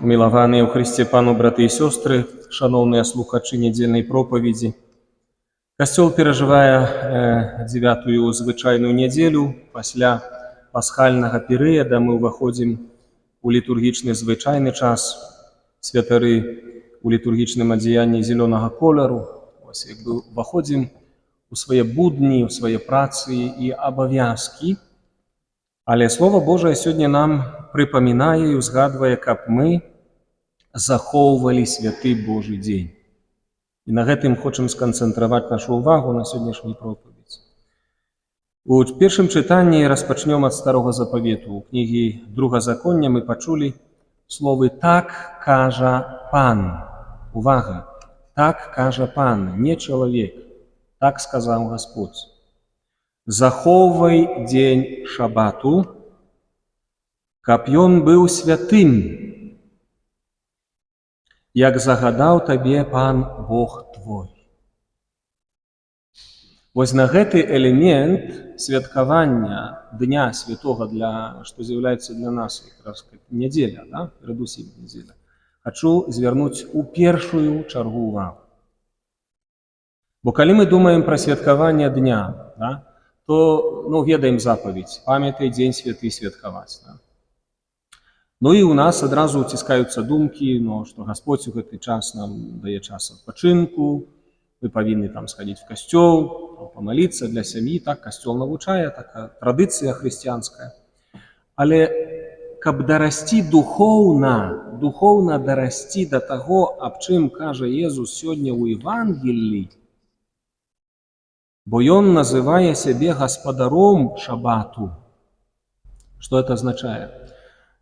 Умілаваныя ў Хрысце Пану браты і сёстры, шаноўныя слухачы нядзельнай пропаведзі. Касцёл перажывае дзевятую звычайную нядзелю. Пасля пасхальнага перыяда мы ўваходзім у літургічны звычайны час. Святары ў літургічным адзеянні зялёнага колеру. Вось, як бы ўваходзім у свае будні, у свае працы і абавязкі. Але Слова Божае сёння нам прыпамінае і ўзгадвае, каб мы захоўвалі святы Божы дзень. І на гэтым хочам сканцэнтраваць нашу ўвагу на сённяшняй пропаведзі. У першым чытанні распачнём ад Старога Запавету. У кнігі Другазаконня мы пачулі словы: «Так кажа Пан». Увага! Так кажа Пан, не чалавек. Так сказаў Гасподзь: «Захоўвай дзень шабату, каб ён быў святым, як загадаў табе Пан Бог твой». Вось на гэты элемент святкавання дня святога, для што з'яўляецца для нас якраз нядзеля, да? Перадусім нядзеля. Хачу звярнуць у першую чаргу увагу. Бо калі мы думаем пра святкаванне дня, да, то, ну, ведаем запаведь: «Памятай дзень святы святкаваць». Да? Ну і у нас адразу уціскаюцца думкі, ну, што Гасподзь у гэты час нам дае час адпачынку, мы павінны там схадзіць в касцёл, там, памаліцца для сям'і, так касцёл навучае, такая традыцыя хрысціянская. Але каб дарасці духоўна, духоўна дарасці да таго, аб чым кажа Езус сёння ў Евангеллі, бо ён называе сябе гаспадаром шабату. Што это азначае?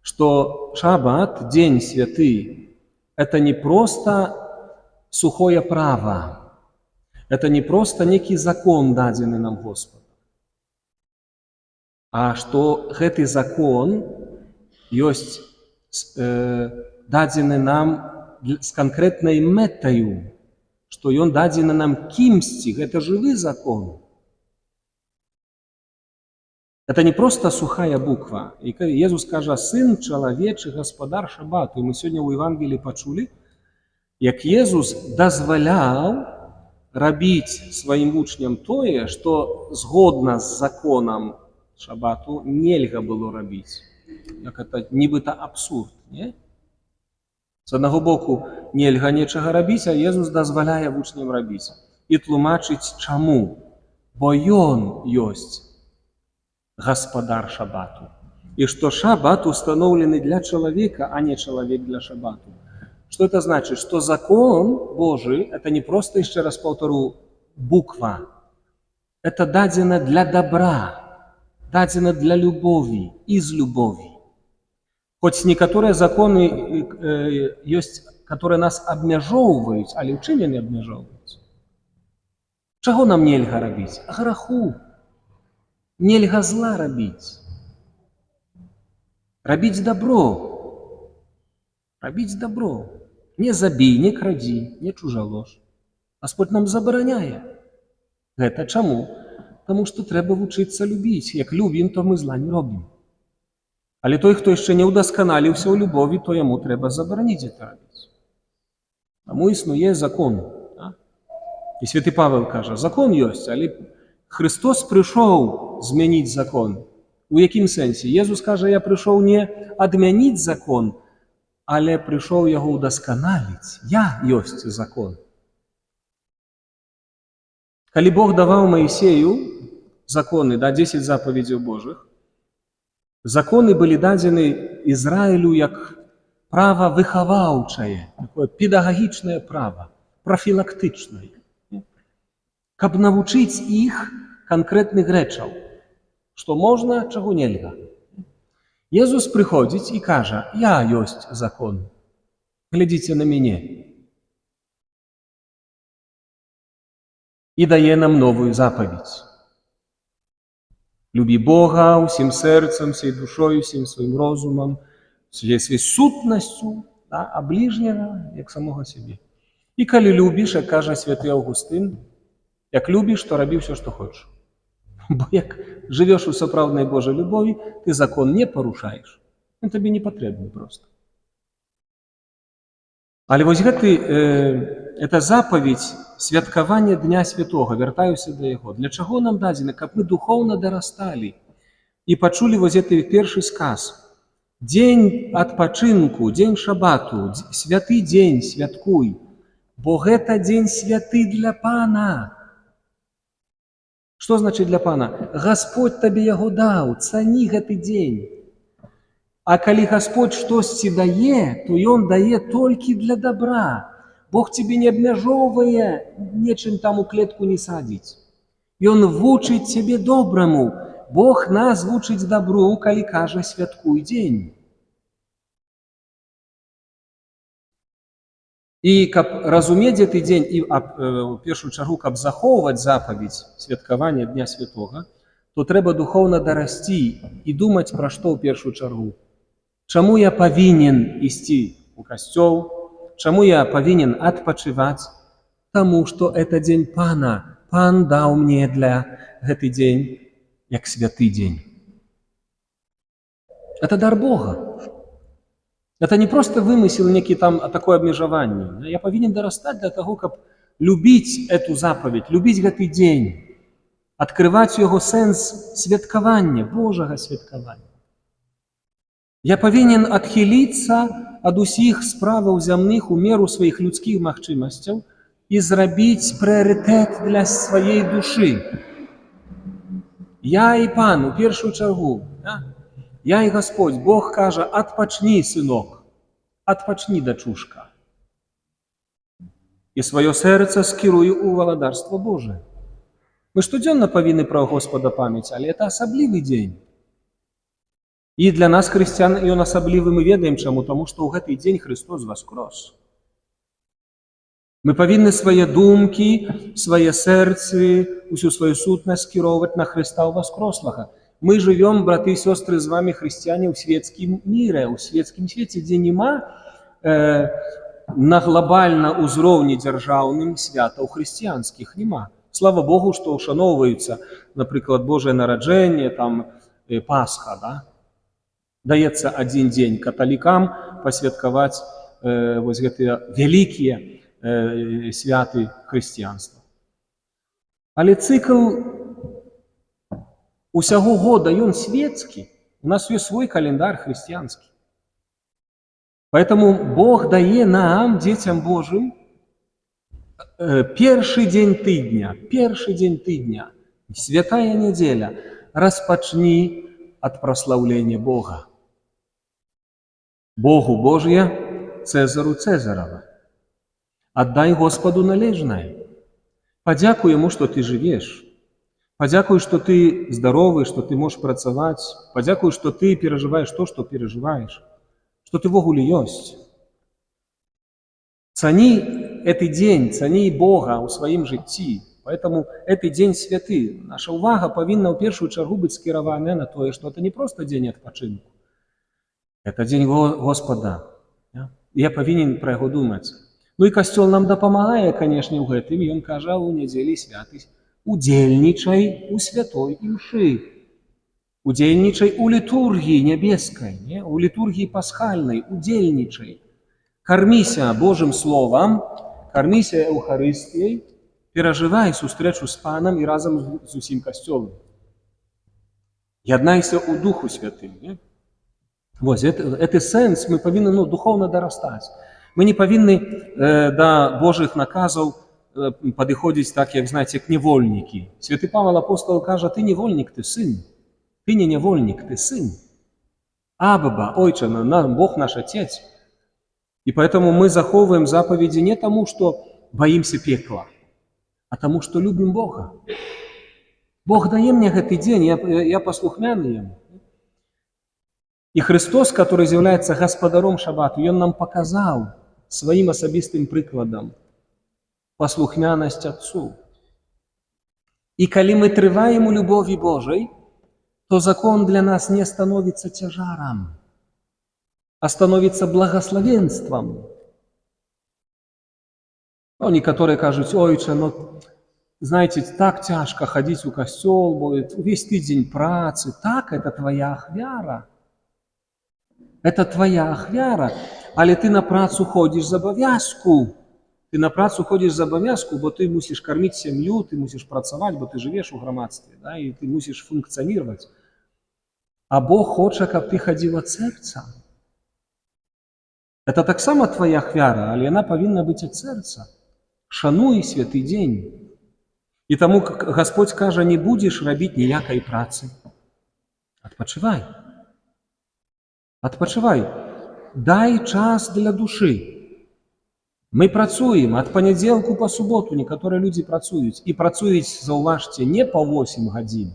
Что шабат, день святы, это не просто сухое право, это не просто некий закон, дадзены нам Господом, а что гэты закон ёсць дадзены нам з канкрэтнай мэтаю, што ён дадзены нам кімсьці, гэта жывы закон. Это не просто сухая буква. І Езус кажа: «Сын чалавечы, гаспадар шабату». І мы сёння ў Евангелі пачулі, як Езус дазваляў рабіць сваім вучням тое, што згодна з законам шабату нельга было рабіць. Як это нібыта абсурд, не? З аднаго боку, нельга нечага рабіць, а Езус дазваляе вучням рабіць і тлумачыць чаму. Бо ён ёсць гаспадар шабату. І што шабат установлены для чалавека, а не чалавек для шабату. Что это значит? Что закон Божий – это не просто, еще раз повторю, буква. Это дадзена для добра, дадзена для любові, из любові. Хоць некаторыя законы ёсць, которые нас абмяжоўваюць, але ў чым яны абмяжоўваюць? Чаго нам нельга рабіць? Граху. Нельга зла рабіць. Рабіць добро. Рабіць добро. Не забій, не крадзі, не чужалож. Гасподзь нам забараняе. Гэта чаму? Таму што трэба вучыцца любіць. Як любім, то мы зла не робім. Але той, хто яшчэ не ўдасканаліўся ў любові, то яму трэба забараніць гэта рабіць. Таму існуе закон. Да? І святы Павел кажа: закон ёсць, але Хрыстос прыйшоў змяніць закон. У якім сэнсе? Езус кажа: «Я прыйшоў не адмяніць закон, але прыйшоў яго ўдасканаліць. Я ёсць закон». Калі Бог даваў Маісею законы, да, 10 запаведзяў Божых, законы былі дадзены Ізраілю як права выхаваўчае, такое педагагічнае права, прафілактычнае, каб навучыць іх канкрэтных рэчаў, што можна, чаго нельга. Езус прыходзіць і кажа: «Я ёсць закон. Глядзіце на мяне». І дае нам новую запаведь. Любі Бога усім сэрцам, усёй душой, усім сваім розумам, усёй сваёй сутнасцю, да, а бліжняга як самога сябе. І калі любіш, як кажа святы Аўгустын, як любіш, то рабі ўсё, што хочаш. Бо як жывеш у сапраўднай Божай любові, ты закон не парушаеш. Ён табе не патрэбны проста. Але вось эта запаведзь святкавання Дня Святога, вяртаюся да яго. Для чаго нам дадзена? Каб мы духоўна дарасталі і пачулі вось гэты першы сказ. Дзень адпачынку, дзень шабату, святы дзень святкуй, бо гэта дзень святы для Пана. Што значыць для Пана? Гасподзь табе яго даў, цані гэты дзень. А калі Гасподзь штосьці дае, то ён дае толькі для добра. Бог цябе не абмяжоўвае, нечым там у клетку не садзіць. Ён вучыць цябе добраму. Бог нас вучыць добру, калі кажа: «Святкуй дзень». І каб разумець гэты дзень і у першую чаргу, каб захоўваць запаведзь святкавання Дня Святога, то трэба духоўна дарасці і думаць пра што ў першую чаргу. Чаму я павінен ісці у касцёл? Чаму я павінен адпачываць? Таму што это дзень Пана. Пан даў мне для гэты дзень як святы дзень. Это дар Бога. Это не просто вымысел, некі там такое абмежаванне. Я павінен дарастаць для таго, каб любіць эту запаведь, любіць гэты дзень, адкрываць яго сэнс святкавання, Божага святкавання. Я павінен адхіліцца ад усіх справаў зямных у меру сваіх людскіх магчымасцяў і зрабіць прыярытэт для сваёй душы. Я і Пан у першую чаргу. Да? Я і Гасподзь. Бог кажа: «Адпачні, сынок, адпачні, дачушка. І сваё сэрца скіруй у валадарства Божае». Мы штодзённа павінны пра Госпада памяць, але это асаблівы дзень. І для нас, хрысціян, ён асаблівы, мы ведаем чаму, таму што ў гэты дзень Хрыстос васкрос. Мы павінны свае думкі, свае сэрцы, усю сваю сутнасць скіроўваць на Хрыста ўваскрослага. Мы жывём, браты і сёстры, з вами, хрысціяне, ў светскім мире, ў светскім свеце, дзе няма на глобальна ўзроўні дзяржаўным святаў хрысціянскіх няма. Слава Богу, што ўшаноўваюцца, напрыклад, Божае нараджэнне, там Пасха, да? Даецца адзін дзень каталікам пасвяткаваць вось гэтыя вялікія святы хрысціянства. Але цыкл усяго года, ён светскі. У нас ёсць свой календар хрысціянскі. Поэтому Бог дае нам, дзецям Божым, першы дзень тыдня, першы дзень тыдня, святая нядзеля, распачні ад праслаўлення Бога. Богу Божье, Цезару Цезарова. Отдай Господу належное. Падзякуй яму, што ты жывеш. Падзякуй, што ты здаровы, што ты можаш працаваць. Падзякуй, што ты перажываеш то, што перажываеш, што ты ўвогуле ёсць. Цані гэты дзень, цані Бога ў сваім жыцці. Поэтому гэты дзень святы. Наша ўвага павінна ў першую чаргу быць скіраваная на тое, што это не проста дзень адпачынку. Это дзень Господа. Я павінен пра яго думаць. Ну і касцёл нам дапамагае, канешне, у гэтым. Ён кажа: ў нядзелі святы удзельнічай у святой імшы. Удзельнічай у літургіі нябескай, не? У літургіі пасхальнай, удзельнічай. Карміся Божым словам, карміся Еўхарыстыяй, перажывай сустрэчу з Панам і разам з усім касцёлам. Яднайся ў Духу Святым. Не? Вось, это сэнс, мы павінны, ну, духоўна дарастаць. Мы не павінны да Божых наказаў падыходзіць так, як, знаете, як нявольнікі. Святы Павел апостол кажа: «Ты невольнік, ты сын. Ты не нявольнік, ты сын». Абба, Ойча, нам Бог наш Отец. И поэтому мы захоўваем заповеди не тому, что боимся пекла, а тому, что любим Бога. Бог дае мне гэты дзень, я паслухмяны яму. І Хрыстос, который з'яўляецца гаспадаром шабату, ён нам паказаў сваім асабістым прыкладам паслухмянасць Отцу. І калі мы трываем у любові Божай, то закон для нас не становіцца цяжарам, а становіцца благословенством. Ну, некаторыя кажуць: «Ойча, ну, знаете, так цяжка хадзіць у касцёл, бо увесь тыдзень працы». Так, это твоя ахвяра. Это твоя ахвяра. Але ты на працу ходзіш з абавязку. Ты на працу ходзіш з абавязку, бо ты мусіш карміць сям'ю, ты мусіш працаваць, бо ты жывеш у грамадстве, да, і ты мусіш функцыяніраваць. А Бог хоча, каб ты хадзіў ад сэрца. Это таксама твоя ахвяра, але яна павінна быць ад сэрца. Шануй святы дзень. І таму Господь кажа: «Не будзеш рабіць ніякай працы. Адпачывай. Адпачывай. Дай час для душы». Мы працуем ад панядзелку па суботу, некаторыя людзі працуюць. І працуюць, заўважце, не па 8 гадзін.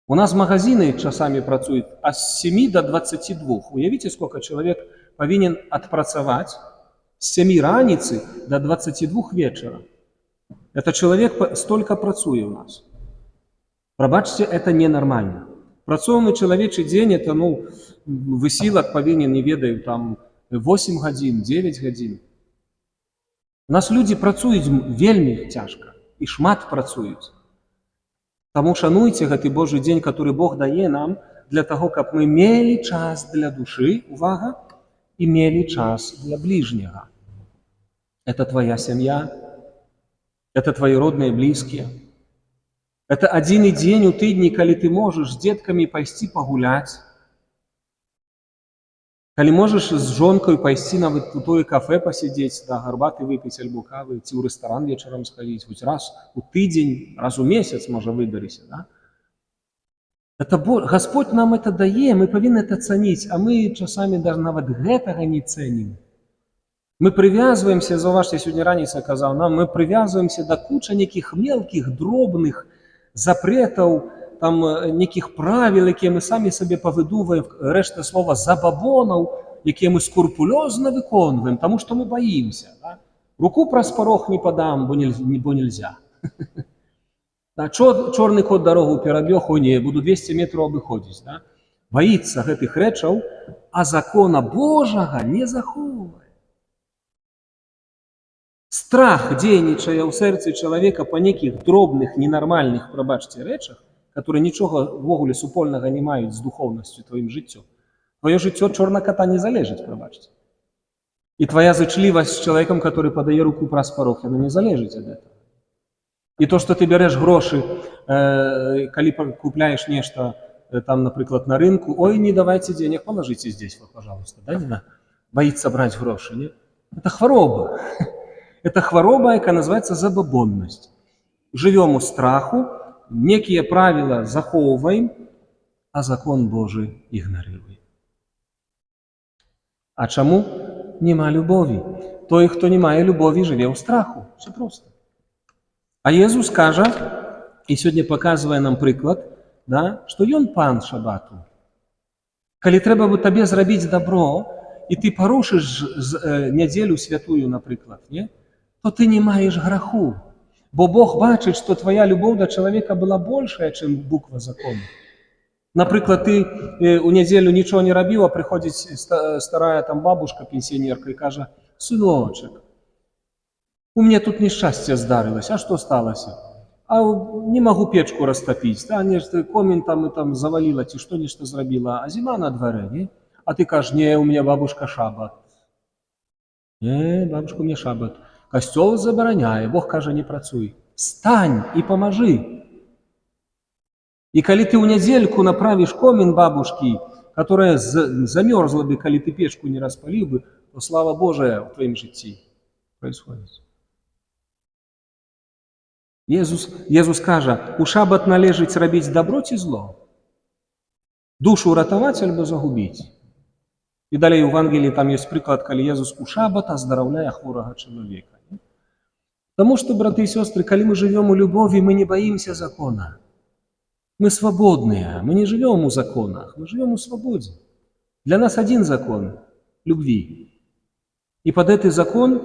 У нас магазины часамі працуюць ад 7 до 22. Уявіце, сколько чалавек павінен адпрацаваць з 7 раніцы до 22 вечара. Это чалавек столько працуе у нас. Прабачце, это ненармальна. Працоўны чалавечы дзень — это, ну, высілак павінен, не ведаю, там 8 гадзін, 9 гадзін. У нас людзі працуюць вельмі цяжка і шмат працуюць. Таму шануйце гэты Божы дзень, который Бог дае нам для таго, каб мы мелі час для душы, увага, і мелі час для бліжняга. Это твоя сям'я, это твои родныя, блізкія. Это адзіны дзень у тыдні, калі ты можаш з дзеткамі пайсці пагуляць. Калі можаш з жонкай пайсці нават у тое кафе пасядзець, да, гарбаты выпіць альбо кавы, ці ў рэстаран вечарам схадзіць, хоць раз у тыдзень, раз у месяц, можа, выберыся, да? Это Господь нам это дае, мы павінны это цаніць, а мы часамі даже нават гэтага не цэнім. Мы прывязваемся, заўважце, сёння раніцай казаў нам, мы прывязваемся да куча нейкіх мелкіх, дробных запретаў, там нейкіх правіл, якія мы самі сабе павыдумваем, рэшта слова забабонаў, якія мы скрупулёзна выконваем, таму што мы баімся. Да? Руку праз парог не падам, бо, не, бо нельзя. Да, чорны кот дарогу перабег, о не, буду 200 метраў абыходзіць. Да? Баіцца гэтых рэчаў, а закона Божага не захоўвае. Страх дзейнічае ў сэрцы чалавека па нейкіх дробных, ненармальных, прабачце, рэчах, которые нічога ўвогуле супольнага не маюць з духоўнасцю, тваім жыццём. Твоё жыццё чорна кота не залежыць, прабачце. І твоя зычлівасць з чалавекам, который падае руку праз парог, яна не залежыць ад этого. І то, што ты бярэш грошы, калі купляеш нешта там, напрыклад, на рынку, «Ой, не давайте денег, положите здесь, вот, пожалуйста», да, не боится браць грошы, не? Это хвароба. Это хвароба, якая называется забабоннасць. Жывём у страху, некія правила захоўваем, а закон Божы ігнаруем. А чаму? Нема любові. Той, хто не мае любові, жыве ў страху. Все просто. А Езус кажа, і сёння паказвае нам прыклад, да, што ён пан шабату. Калі трэба бы табе зрабіць дабро, і ты парушыш нядзелю святую, напрыклад, не, то ты не маеш граху. Бо Бог бачыць, што твоя любоў да чалавека была большая, чым буква закону. Напрыклад, ты у нядзелю нічого не рабіў, а прыходзіць старая там бабушка, пенсіянерка, і кажа: «Сыночак, у меня тут несчастье здарылася». «А што сталася?» «А не магу печку растапіць, да, нешта комін там і там заваліла ці што, нешта зрабіла, а зіма на дварэ, не?» А ты кажаш: «Не, у меня, бабушка, шабат. Не, бабушка, у меня шабат. Касцёл забараняе, Бог кажа: не працуй. Стань і памажы». І калі ты ў нядзельку направіш комін бабушкі, которая замерзла бы, калі ты печку не распаліў бы, то слава Божая ў тваім жыцці происходит. Езус кажа: у шабат належыць рабіць дабро ці зло? Душу ратаваць альбо загубіць? І далей у Евангеліі там ёсць прыклад, калі Езус у шабат аздараўляе хворага чалавека. Не? Таму што, браты і сёстры, калі мы жывём у любові, мы не баімся закона. Мы свабодныя, мы не жывём у законах, мы жывём у свабодзе. Для нас один закон любви. І под гэты закон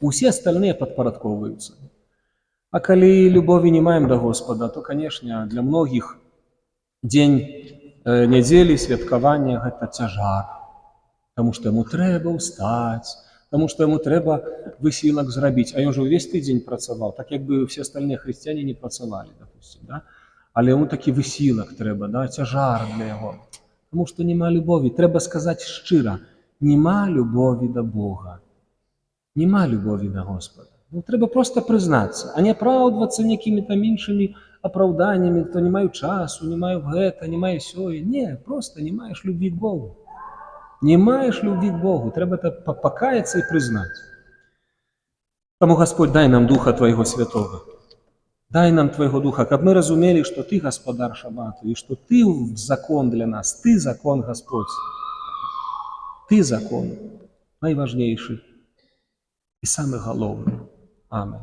усе остальные падпарадкоўваюцца. А калі любові не маем да Господа, то, конечно, для многіх дзень нядзелі, святкавання — гэта цяжар. Таму што яму трэба ўстаць, таму што яму трэба высілак зрабіць. А ён жа ўвесь тыдзень працаваў, так як бы все остальные хрысціяне не працавалі, допустим, да? Але яму такі высілак трэба, да? Цяжар для яго. Таму што няма любові. Трэба сказаць шчыра: няма любові да Бога. Няма любові да Госпада. Ну, трэба проста прызнацца, а не апраўдвацца нейкімі там іншымі апраўданнямі, то не маю часу, не маю гэта, не маю сёе. Не, проста не маеш любви к Богу. Не маеш любви к Богу. Трэба это пакаяцца і прызнаць. Таму, Гасподзь, дай нам Духа Твайго Святога. Дай нам Твайго Духа, каб мы разумелі, што Ты гаспадар шабату, і што Ты закон для нас, Ты закон, Гасподзь. Ты закон, найважнейшы і самы галоўны. Амен.